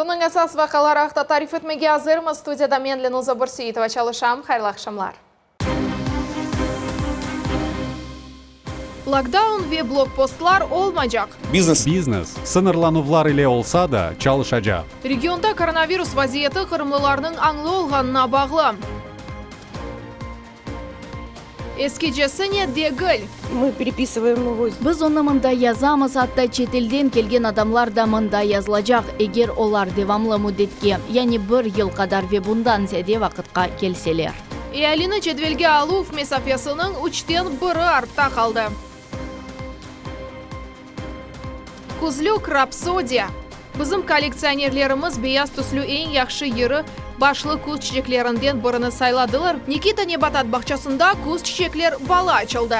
Künniñ esas vaqiaları aqta tarif etmege azırmız. Studiyada men, Lenuza Börseitova, çalışam. Hayırlı aqşamlar. Lokdaun ve blokpostlar olmaycaq. Biznes. Biznes, sıñırlanuvlar ile olsa da, çalışacaq. Regionda koronavirus vaziyeti qırımlılarnıñ añlı olğanına bağlı. Eskicesine degil. Biz onı mında yazamız, atta çetelden kelgen adamlar da mında yazılacaq, eger olar devamlı müddetke, yani bir yıl qadar ve bundan ziyade vaqıtqa kelseler. Ealini cedvelge aluv mesafesiniñ üçten biri artta qaldı. Küzlük rapsodiya. Bizim kollektsionerlerimiz beyaz tüslü eñ yahşı yırı başlı küz çiçeklerinden birini sayladılar. Nikita nebatat bağçasında küz çiçekler balı açıldı.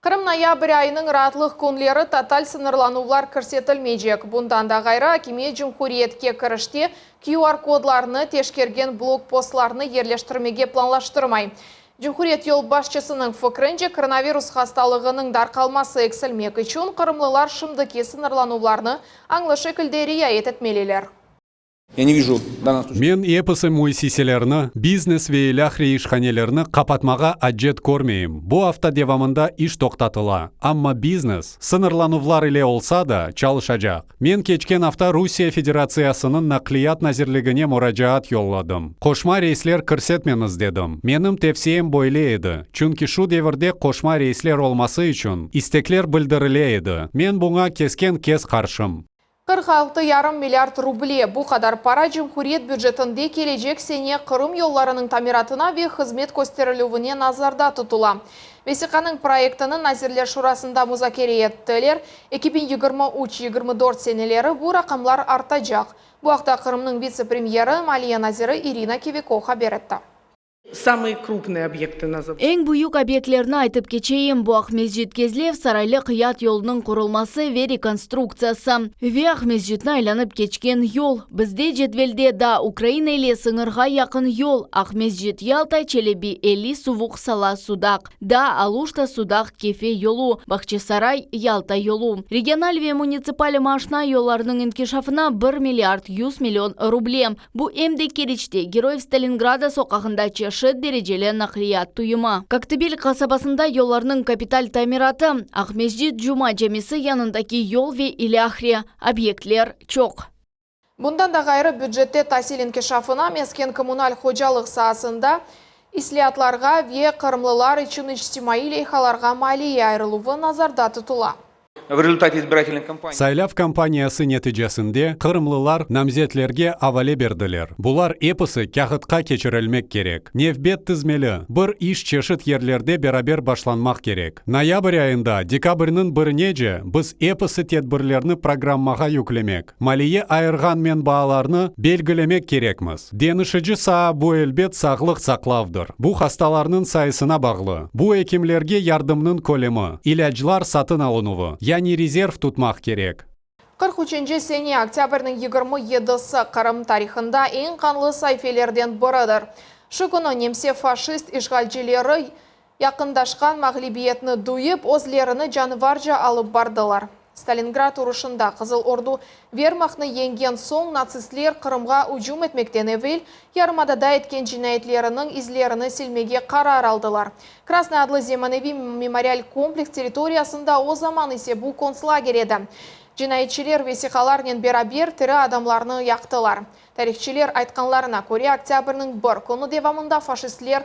Qırım noyabr ayınıñ raatlıq künleri total sıñırlanuvlar kirsetilmeycek. Bundan da ğayrı, akimiyet cumhuriyetke kirişte QR-kodlarnı teşkergen blokpostlarnı yerleştirmege planlaştırmay. Cumhuriyet yolbaşçısınıñ fikrince, koronavirus hastalığınıñ darqalması eksilmek içün qırımlılar şimdiki sıñırlanuvlarnı añlı şekilde riayet etmeliler. Men episi müessiselerni, biznes ve ilâhre işhanelerni qapatmağa acet körmeyim. Bu afta devamında iş toqtatıla, amma biznes, sıñırlanuvlar ile olsa da, çalışacaq. Men keçken afta Rusiye Federatsiyasınıñ Naqliyat nazirligine muracaat yolladım. Qoşma reysler kirsetmeñiz dedim. Menim tevsiyem böyle edi, çünki şu devirde qoşma reysler olması içün istekler bildirile edi. Men buña kesken-kes qarşım. 46 yarım milliard ruble, bu qadar para cumhuriyet bücetinde kelecek sene Qırım yollarınıñ tamiratına ve hızmet kösterilüvine nazarda tutula. Vesiqanıñ proyektini Nazirler Şurasında muzakere ettiler. 2023, 24 seneleri bu raqamlar artacaq. Bu aqta Qırımnıñ vitse-premyeri, maliye naziri İrina Kiviko haber etti. Eñ büyük obyektlerni aytıp keçeyim, bu Aqmescit-Kezlev, Saraylı-Qıyat yolunıñ qurulması ve rekonstruktsiyası ve Aqmescitni aylanıp keçken yol. Bizde cedvelde daa Ukraina ile sıñırğa yaqın yol, Aqmescit-Yalta, Çelebi Eli, Suvuq Sala, Sudaq. Daa Aluşta, Sudaq, Kefe yolu, Bağçasaray, Yalta yolu. Regional ve munitsipal maşna yollarınıñ inkişafına bir milliard 100 million ruble. Bu em de Keriçte, Geroyev Stalingrada soqağında çeşit dereceli naqliyat tuyumı. Koktebel qasabasında yollarnıñ kapital tamiratı, Aqmescit Cuma camisi yanındaki yol ve ilâhre obyektler çoq. Bundan da ğayrı, bücette tasil inkişafına, mesken-kommunal hocalıq saasında islâatlarğa ve qırımlılar içün içtimaiy leyhalarğa maliye ayırıluvı nazarda tutula. Saylav kampaniyası neticesinde qırımlılar namzetlerge avale berdiler. Bular episi kâğıtqa keçirilmek kerek. Nevbet tizmeli, bir iş çeşit yerlerde beraber başlanmaq kerek. Noyabr ayında, dekabrniñ birinece biz episi tedbirlerni programmağa yüklemek, maliye ayırğan menbaalarnı belgilemek kerekmiz. Deñişici saa bu elbet sağlıq saqlavdır. Bu hastalarnıñ sayısına bağlı. Bu ekimlerge yardımnıñ kölemi, ilâclar satın alınuvı, yani rezerv tutmaq kerek. 43-nci sene oktâbrniñ 27-si Qırım tarihında eñ qanlı saifelerden biridir. Şu künü nemse-faşist işğalcileri yaqındaşqan mağlibiyetni duyıp, özlerini canıvarca alıp bardılar. Stalingrad uruşında Qızıl Ordu Vermahtnı yeñgen soñ natsistler Qırımğa ücüm etmekten evel yarımadada etken cinayetleriniñ izlerini silmege qarar aldılar. Krasnıy adlı zemaneviy memorial kompleks territoriyasında o zaman ise bu kontslager edi. Cinayetçiler vesiqalarnen beraber tiri adamlarnı yaqtılar. Tarihçiler aytqanlarına köre, oktâbrniñ bir künü devamında faşistler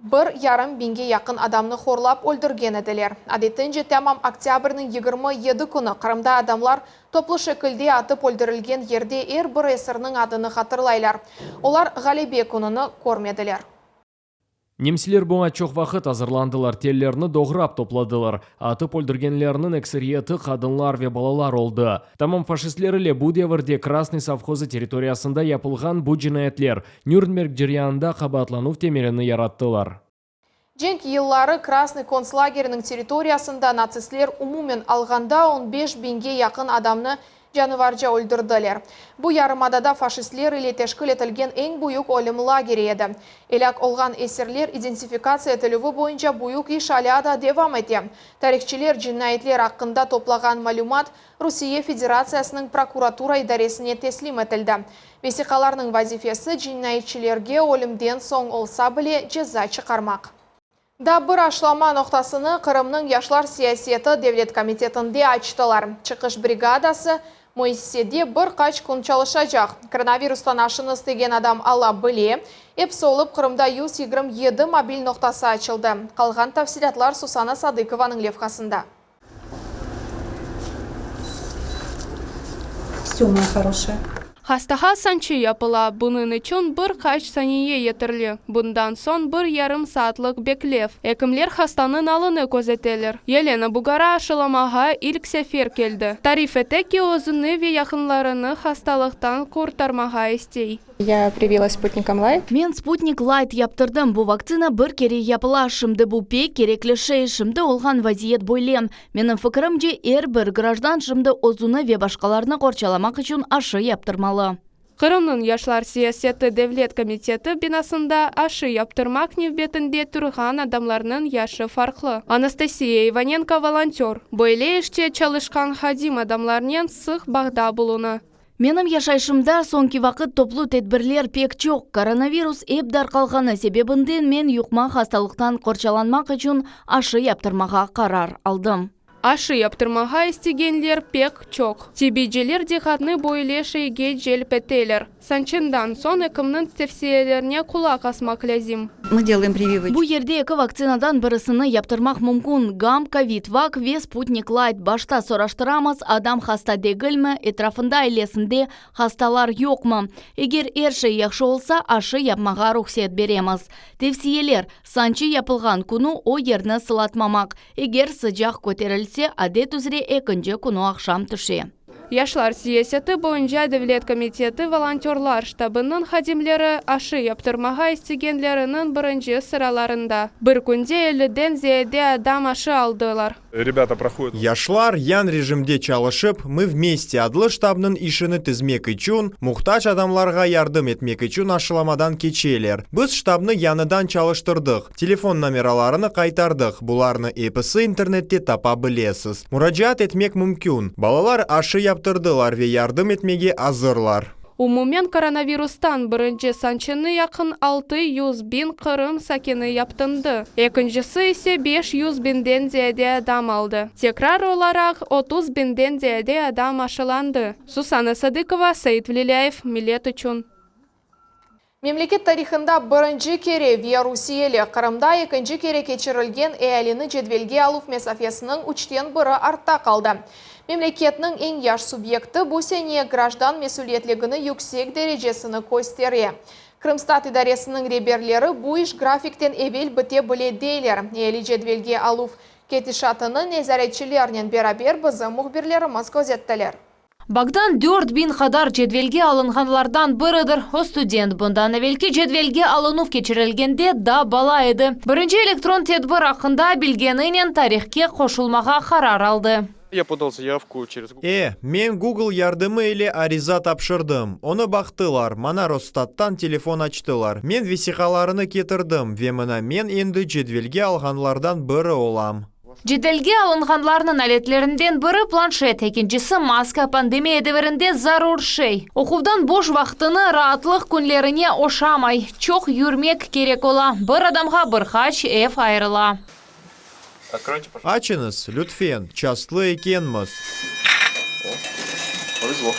Bir yarım biñge yaqın adamnı horlap öldürgen ediler. Adetince, tamam oktâbrniñ 27 künü Qırımda adamlar toplu şekilde atıp öldürilgen yerde er bir esirniñ adını hatırlaylar. Olar Ğalebe kününi körmediler. Nemseler buña çoq vaqıt azırlandılar, tellerni doğrap topladılar. Atıp öldürgenlerniñ ekseriyeti qadınlar ve balalar oldı. Tamam faşistler ile bu devirde Krasnıy sovhozı territoriyasında yapılğan bu cinayetler Nürnberg ceryanında qabaatlanuv temelini yarattılar. Cenk yılları Krasnıy kontslageriniñ territoriyasında natsistler umumen alğanda on beş biñge yaqın adamnı Canavarca öldürdiler. Bu yarımadada faşistler ile teşkil etilgen eñ büyük ölüm lageri edi. Elâk olğan esirler identifikatsiya etilüvi boyunca büyük iş alâ da devam ete. Tarihçiler cinayetler aqqında toplağan malümat Rusiye Federatsiyasınıñ prokuratura idaresine teslim etildi. Vesiqalarnıñ vazifesi, cinayetçilerge ölümden soñ olsa bile ceza çıqarmaq. Daa bir aşılama noqtasını Qırımnıñ yaşlar siyaseti devlet komitetinde açtılar. Çıqış brigadası müessisede bir qaç kün çalışacaq. Koronavirustan aşını istegen adam ala bile. Episi olıp Qırımda 127 mobil noqtası açıldı. Qalğan tafsilâtlar Susana Sadıkovanıñ levhasında. Vsё, moya horoşaya. Hastağa sançı yapıla, bunıñ içün bir qaç saniye yeterli. Bundan soñ bir yarım saatlıq beklev. Ekimler hastanıñ alını közeteler. Yelena Bugara aşılamağa ilk sefer keldi. Tarif ete ki, özüni ve yaqınlarını hastalıqtan qurtarmağa istey. Ya privilas Sputnikom Layt. Men Sputnik Layt yaptırdım. Bu vaktsina bir kere yapıla. Şimdi bu pek kerekli şey. Şimdi olğan vaziyet böyle. Menim fikirimce, er bir grajdan şimdi özüni ve başqalarnı qorçalamaq içün aşı yaptırmalı. Qırımnıñ Yaşlar siyaseti devlet komiteti binasında aşı yaptırmaq nevbetinde turğan adamlarnıñ yaşı farqlı. Anastasiya İvanenko volontör. Böyle işte çalışqan hadim adamlarnen sıq bağda buluna. Menim yaşayışımda soñki vaqıt toplu tedbirler pek çoq. Koronavirus ep darqalğanı sebebinden men yuqma hastalıqtan qorçalanmaq içün aşı yaptırmağa qarar aldım. Aşı yaptırmağa istegenler pek çoq. Tibiyciler diqqatnı böyle şeyge celp eteler. Sançından soñ ekimniñ tevsiyelerine qulaq asmaq lâzim. Mı delayem privivıçku. Bu yerde eki vaktsinadan birisini yaptırmaq mümkün, Gam Kovid Vak ve Sputnik Layt. Başta soraştıramız, adam hasta degilmi, etrafında, ailesinde hastalar yoqmı. Eger er şey yahşı olsa, aşı yapmağa ruhset beremiz. Tevsiyeler, sançı yapılğan künü o yerni sılatmamaq, eger sıcaq köterilse, adet üzre ekinci künü aqşam tüşe. Yaşlar siyaseti boyunca devlet komiteti volontörlar ştabınıñ hadimleri aşı yaptırmağa istegenleriniñ birinci sıralarında. Bir künde elliden ziyade adam aşı aldılar. Rebâta prohodât. Yaşlar yan rejimde çalışıp, Mı vmeste adlı ştabnıñ işini tizmek içün, muhtac adamlarğa yardım etmek içün aşılamadan keçeler. Biz ştabnı yañıdan çalıştırdıq, telefon nomeralarını qaytardıq, bularnı episi internette tapa bilesiz. Muracaat etmek mümkün. Balalar aşı yaptırdılar ve yardım etmege azırlar. Umumen koronavirustan birinci sançını yaqın 600 biñ Qırım sakini yaptındı. Ekincisi ise 500 biñden ziyade adam aldı. Tekrar olaraq 30 biñden ziyade adam aşılandı. Susana Sadıkova, Said Velilâyev, Millet içün. Memleket tarihında birinci kere ve rusiyeli Qırımda ekinci kere keçirilgen ealini cedvelge aluv mesafesiniñ üçten biri artta qaldı. Memleketniñ eñ yaş subyekti bu sene grajdan mesüliyetligini yüksek derecesini köstere. Krımstat idaresiniñ reberleri bu iş grafikten evel bite bile deyler. Eali cedvelge aluv ketişatını nezaretçilernen beraber bizim mühbirlerimiz közettiler. Bogdan 4000 qadar cedvelge alınğanlardan biridir. O student bundan evelki cedvelge alınuv keçirilgende daa bala edi. Birinci elektron tedbir aqqında bilgeninen tarihke qoşulmağa qarar aldı. Я подал заявку через Google. E, men Google yardımı ile ariza tapşırdım. Onı baqtılar, maña Rosstattan telefon açtılar. Men vesiqalarını ketirdim ve mına men endi cedvelge alğanlardan biri olam. Cedvelge alınğanlarnıñ aletlerinden biri planşet, ekincisi maska pandemiya devrinde zarur şey. Oquvdan boş vaqtını raatlıq künlerine oşamay. Çoq yürmek kerek ola. Bir adamğa bir qaç ev ayırıla. Откройте, пожалуйста. Açıñız, lütfen, şanslı ekenmiz. Повезло.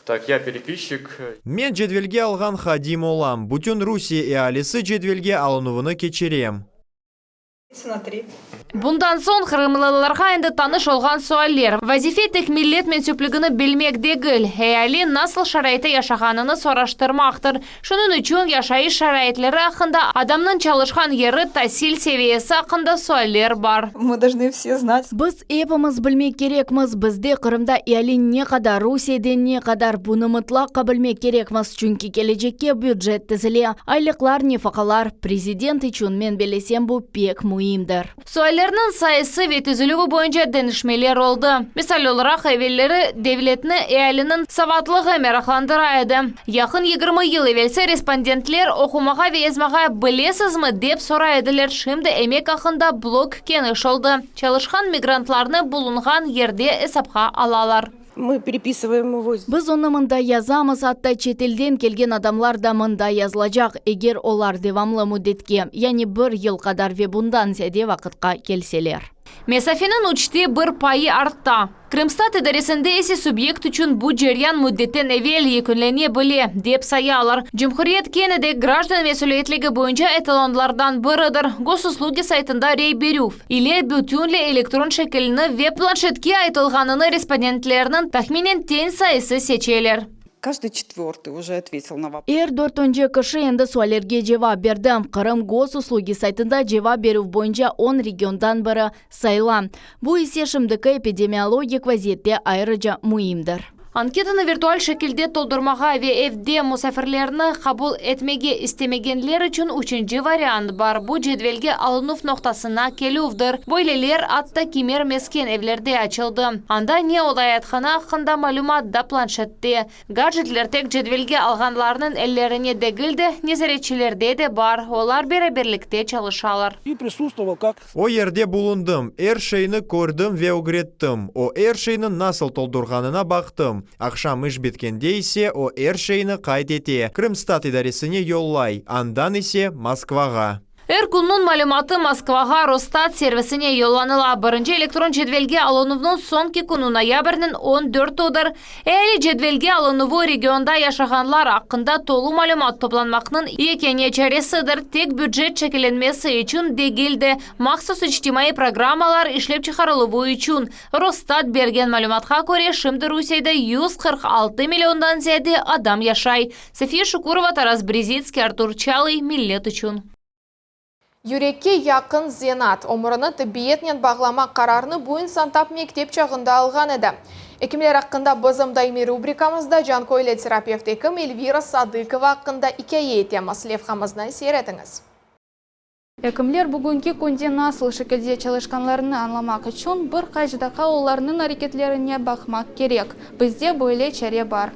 Так, я переписчик. Men cedvelge alğan hadim olam. Bütün Rusiye ealisi cedvelge alınuvını keçirem. На три. Bundan soñ qırımlılarğa endi tanış olğan sualler. Vazife tek millet mensüpligini bilmek degil, eali nasıl şaraitte yaşağanını soraştırmaqtır. Şunıñ içün yaşayış şaraitleri aqqında adamnıñ çalışqan yeri, tasil seviyesi aqqında sualler bar. Мы должны все знать. Biz epimiz bilmek kerekmiz, bizde Qırımda eali ne qadar, Rusiyede ne qadar, bunı mıtlaqa bilmek kerekmiz, çünki kelecekke bücet tizile, aylıqlar, nefaqalar, prezident içün men bellesem bu pek müim. müimdir. Suallerniñ sayısı ve tizilüvi boyunca deñişmeler oldı. Misal olaraq, evelleri devletni ealiniñ savatlığı meraqlandıra edi. Yaqın 20 yıl evelsi respondentler oqumağa ve yazmağa bilesizmi, dep soray ediler, şimdi emek aqqında blok keniş oldı, çalışqan migrantlarnı bulunğan yerde esapqa alalar. Mı perepisıvaem ego. Biz onı mında yazamız, atta çetelden kelgen adamlar da mında yazılacaq, eger olar devamlı müddetke, yani bir yıl qadar ve bundan ziyade vaqıtqa kelseler. Mesafeniñ üçte bir payı artta. Krımstat idaresinde ise subyekt içün bu ceryan müddetten evel yekünlene bile, dep sayalar. Cumhuriyet kene de grajdan mesüliyetligi boyunca etalonlardan biridir. Gosuslugi saytında rey berüv ile bütünley elektron şekilini ve planşetke aytılğanını respondentlerniñ tahminen teñ sayısı seçeler. Каждый четвертый уже ответил на вопрос. Er dörtünci kişi endi suallerge cevap berdi. Qırım Gosuslugi saytında cevap berüv boyunca on regiondan biri sayıla. Bu ise şimdiki epidemiologik vaziyette ayrıca müimdir. Anketanı virtual şekilde toldurmağa ve evde musafirlerni qabul etmege istemegenler içün üçünci variant bar, bu cedvelge alınuv noqtasına kelüvdir. Böyleler atta kimer mesken evlerde açıldı. Anda ne olayatqanı aqqında malümat da planşette. Gadjetler tek cedvelge alğanlarnıñ ellerine degil de, nezaretçilerde de bar, olar beraberlikte çalışalar. O yerde bulundım, er şeyni kördim ve ögrettim. O er şeyni nasıl toldurğanına baqtım. Aqşam iş bitkende ise o er şeyni qayd ete, Krımstat idaresine yollay, andan ise Moskvağa. Er künniñ malümatı Moskvağa Rosstat servisine yollanıla. Birinci elektron cedvelge alınuvnıñ soñki künü noyabrniñ on dörtüdir. Eali cedvelge alınuvı regionda yaşağanlar aqqında tolu malümat toplanmaqnıñ yekâne çaresidir, tek bücet şekillenmesi içün degil de, mahsus içtimaiy programmalar işlep çıqarıluvı içün. Rosstat bergen malümatqa köre, şimdi Rusiyede 146 milliondan ziyade adam yaşay. Safiye Şukurova, Taras Brezitskiy, Artur Çalıy, Millet içün. Yürekke yaqın zenaat. Ömürini tibbiyetnen bağlamaq qararını bu insan tap mektep çağında alğan edi. Ekimler aqqında bizim daimiy rubrikamızda canköylü terapevt ekim Elvira Sadıkova aqqında ikâye etemiz. Levhamıznı seyir etiñiz. Ekimler bugünki künde nasıl şekilde çalışqanlarını añlamaq içün bir qaç daqqa olarnıñ areketlerine baqmaq kerek. Bizde böyle çare bar.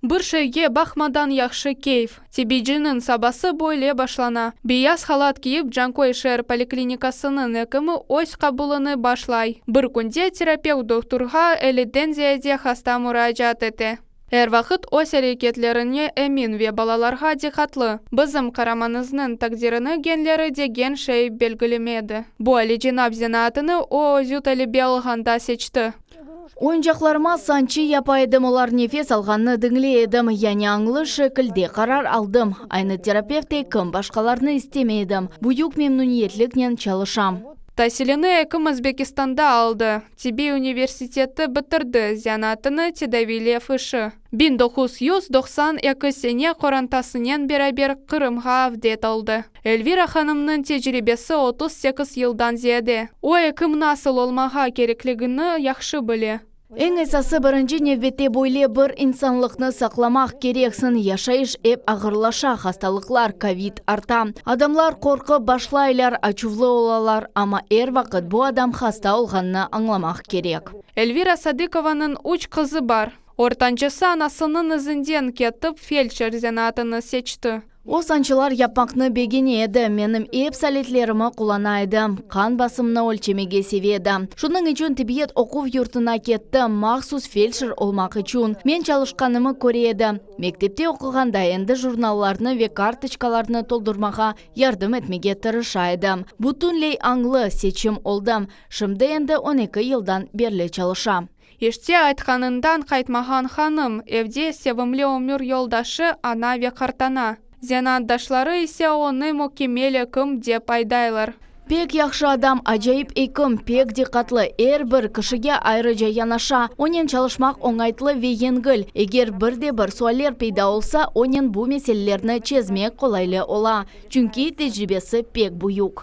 Bir şeyge baqmadan yahşı keyf. Tibiyciniñ sabası böyle başlana. Beyaz halat kiyip Canköy şeer poliklinikasınıñ ekimi öz qabulını başlay. Bir künde terapevt dohturğa elliden ziyade hasta muracaat ete. Er vaqıt öz areketlerine emin ve balalarğa diqqatlı. Bizim qaramanıznıñ taqdirini genleri degen şey belgilemedi. Bu alicenap zenaatını o özü talebe olğanda seçti. Oyuncaqlarıma sançı yapa edim, olar nefes alğanını diñley edim. Yani añlı şekilde qarar aldım. Aynı terapevt ekim, başqalarnı istemey edim. Büyük memnüniyetliknen çalışam. Tasilini ekim Özbekistanda aldı. Tibbiy universiteti bitirdi, zenaatını tedaviylev işi. 1992 sene qorantasınen beraber Qırımğa avdet oldı. Elvira hanımnıñ tecribesi 38 yıldan ziyade. O, ekim nasıl olmağa kerekligini yahşı bile. Eñ esası, birinci nevbette böyle bir insanlıqnı saqlamaq kereksiñ. Yaşayış ep ağırlaşa, hastalıqlar, kovid arta. Adamlar qorqıp başlaylar, açuvlı olalar, amma er vaqıt bu adam hasta olğanını añlamaq kerek. Elvira Sadıkovanıñ üç qızı bar. Ortancısı anasınıñ izinden ketip, feldşer zenaatını seçti. O, sançılar yapmaqnı begene edi, menim epsi aletlerimi qullana edi, qan basımını ölçemege seve edi. Şunıñ içün tibbiyet oquv yurtuna ketti, mahsus feldşer olmaq içün. Men çalışqanımı köre edi. Mektepte oquğanda endi jurnallarnı ve kartoçkalarnı toldurmağa yardım etmege tırışa edi. Bütünley añlı seçim oldı. Şimdi endi on eki yıldan berli çalışa. İşte aytqanından qaytmağan hanım, evde sevimli ömür yoldaşı, ana ve qartana. Zenaatdaşları ise onı mükemmel ekim dep aydaylar. Pek yahşı adam, acayip ekim, pek diqqatlı, er bir kişige ayrıca yanaşa. Onen çalışmaq oñaytlı ve yengil. Eger bir de bir sualler peyda olsa, onen bu meselelerni çezmek qolaylı ola, çünki tecribesi pek büyük.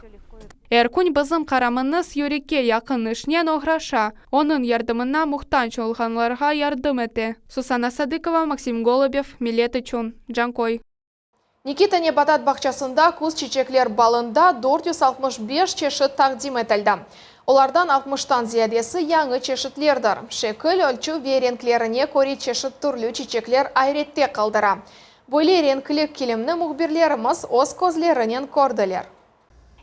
Er kün bizim qaramanız yürekke yaqın işnen oğraşa, onıñ yardımına muhtac olğanlarğa yardım ete. Susana Sadıkova, Maksim Golubev, Millet içün, Canköy. Nikita nebatat bağçasında küz çiçekler balında 465 çeşit taqdim etildi. Olardan altmıştan ziyadesi yañı çeşitlerdir. Şekil, ölçü ve renklerine köre çeşit türlü çiçekler ayrette qaldıra. Böyle renkli kilimni mühbirlerimiz öz közlerinen kördiler.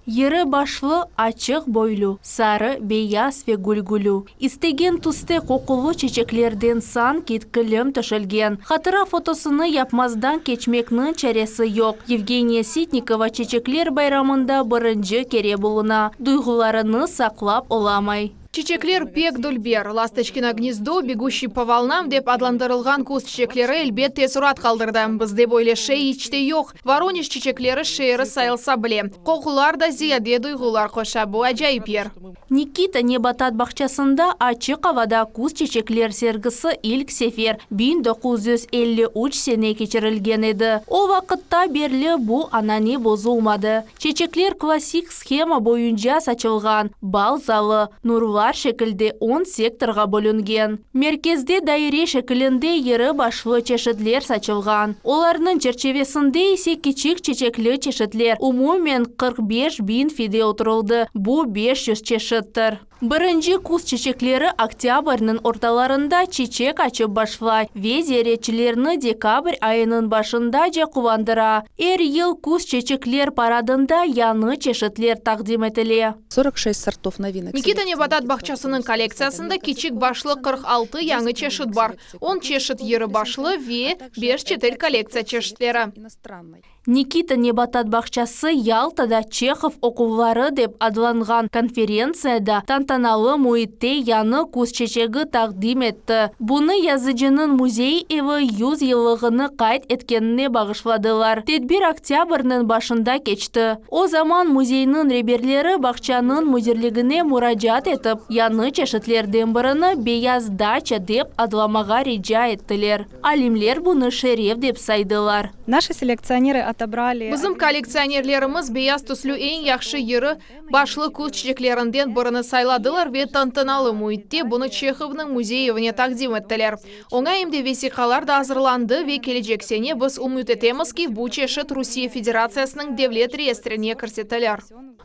Yırı başlı, açıq boylu, sarı, beyaz ve gülgülü, istegen tüste qoqulı çeçeklerden sanki kilim töşelgen. Hatıra fotosını yapmazdan keçmekniñ çaresi yoq. Yevgeniya Sitnikova çeçekler bayramında birinci kere buluna, duyğularını saqlap olamay. Çiçekler pek dülber. Lastoçkino gnezdo, beguşçiy po volnam dep adlandırılğan küz çiçekleri elbet teessurat qaldırdı. Bizde böyle şey iç te yoq. Voronej çiçekleri şeeri sayılsa bile. Qoqular da ziyade duyğular qoşa. Bu acayip yer. Nikita nebatat bağçasında açıq avada küz çiçekler sergisi ilk sefer 1953 sene keçirilgen edi. O vaqıtta berli bu anane bozulmadı. Çeçekler klassik shema boyunca saçılğan, bal zalı, nurlar şekilde on sektorğa bölüngen. Merkezde daire şekilinde yırı başlı çeşitler saçılğan, olarnıñ çerçevesinde ise kiçik çeçekli çeşitler, umumen 45 biñ fide oturıldı, bu 500 çeşittir. Birinci küz çeçekleri oktâbrniñ ortalarında çiçek açıp başlay ve ziyaretçilerni dekabr ayınıñ başındace quvandıra. Er yıl küz çeçekler paradında yañı çeşitler taqdim etile. 46 сортов новинок. Nikita nebatat bağçasınıñ kollektsiyasında kiçik başlı 46 yañı çeşit bar. 10 çeşit yırı başlı ve 5 çetel kollektsiya çeşitleri. Иностранной. Nikita nebatat bağçası Yaltada Çehov oquvları dep adlanğan konferentsiyada tantanalı müitte yañı küz çeçegi taqdim etti. Bunı yazıcınıñ müzey evi 100 yıllığını qayd etkenine bağışladılar. Tedbir oktâbrniñ başında keçti. O zaman müzeyniñ reberleri bağçanıñ müdirligine muracaat etip, yañı çeşitlerden birini Beyaz daça dep adlamağa rica ettiler. Alimler bunı şeref dep saydılar. Наши селекционеры отобрали... Bizim kollektsionerlerimiz beyaz tüslü eñ yahşı yırı başlı küz çiçeklerinden birini sayladılar ve tantanalı müitte bunı Çehovnıñ müzey evine taqdim ettiler. Oña em de vesiqalar da azırlandı ve kelecek sene biz ümüt etemiz ki, bu çeşit Rusiye Federatsiyasınıñ devlet reyestrine kirsetilir.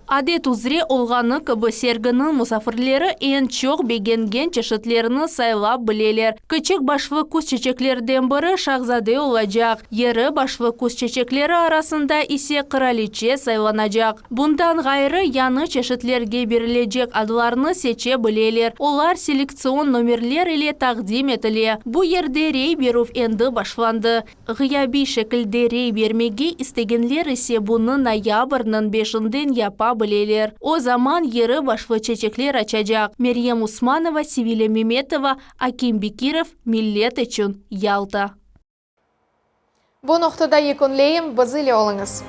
Adet üzre olğanı kibi serginiñ musafirleri eñ çoq begengen çeşitlerini saylap bileler. Kiçik başlı küz çeçeklerden biri şahzade olacaq. Yırı başlı küz çeçekleri arasında ise qıraliçe saylanacaq. Bundan ğayrı yañı çeşitlerge berilecek adlarnı seçe bileler. Olar selektsion nomerler ile taqdim etile. Bu yerde rey berüv endi başlandı. Ğıyabiy şekilde rey bermege istegenler ise bunı noyabrniñ beşinden yapa bileler. O zaman yırı başlı çeçekler açacaq. Meryem Usmanova, Sevilya Memetova, Akim Bekirov, Millet içün, Yalta. Bu noqtada yekünleyim, biz ile oluñız.